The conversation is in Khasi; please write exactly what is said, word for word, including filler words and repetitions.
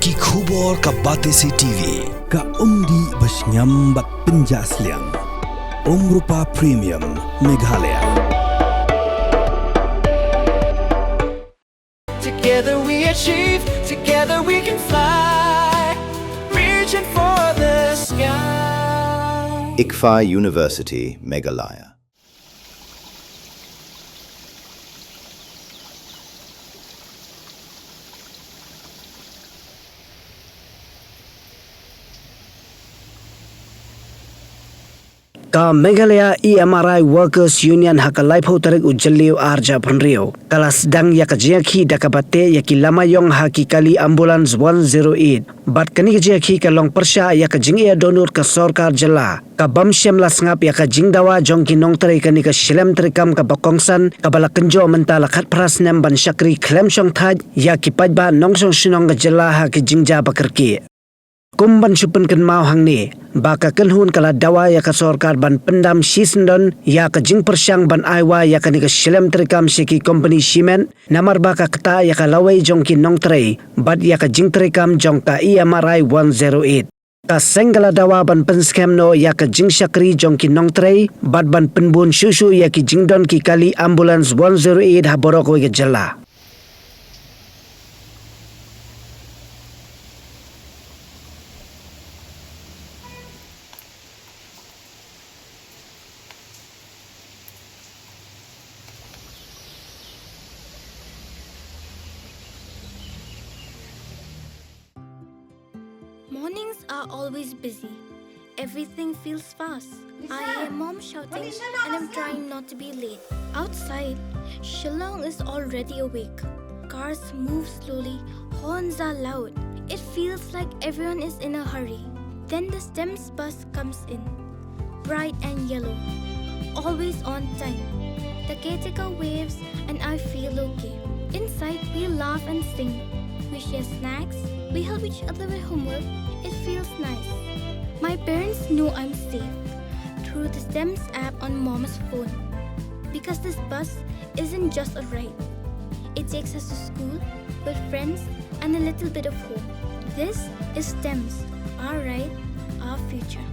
Ki khubor ka Batesi T V. Ka umdih ba shngiam bad pynjah sliang. Umrupa Premium, Meghalaya. Together we achieve, together we can fly. Reaching for the sky. ICFAI University, Meghalaya. Ka Meghalaya E M R I Workers Union ha ka laiphew tarik u Jylliew arhajar arphew hynriew ka la sdang ïa ka jingïakhih da kaba teh ïa ki lama ïong ha ki kali ambulance one zero eight. Bad kane ka jingïakhih ka long pyrshah ïa ka jingïadohnud ka sorkar jylla kaba ym shym la sngap ïa ka jingdawa jong ki nongtrei kane ka shlem treikam kaba kongsan kaba la kynjoh mynta la khatphra snem ban shakri khlem shongthait ïa ki paidbah nongshong shnong ka jylla ha ki jingjia ba kyrkieh. Kum ban shu pynkynmaw hangne ba ka kynhun ka la dawa ïa ka sorkar ban pyndam shisyndon ïa ka jingpyrshang ban ai wai ïa kane ka shlem treikam sha ki kompani shimet namar ba ka ktah ïa ka lawei jong ki nongtrei bad ïa ka jingtreikam jong ka E M R I one zero eight. Ka seng ka la dawa ban pynskhem noh ïa ka jingshakri jong ki nongtrei bad ban pynbun shuh shuh ïa ki jingdon ki kali ambulance one zero eight ha baroh kawei ka jylla. Mornings are always busy. Everything feels fast. I hear mom shouting and I'm trying not to be late. Outside, Shillong is already awake. Cars move slowly, horns are loud. It feels like everyone is in a hurry. Then the STEMS bus comes in, bright and yellow, always on time. The caretaker waves and I feel okay. Inside, we laugh and sing. We share snacks. We help each other with homework. It feels nice. My parents know I'm safe through the STEMS app on mom's phone. Because this bus isn't just a ride. It takes us to school, with friends, and a little bit of hope. This is STEMS, our ride, our future.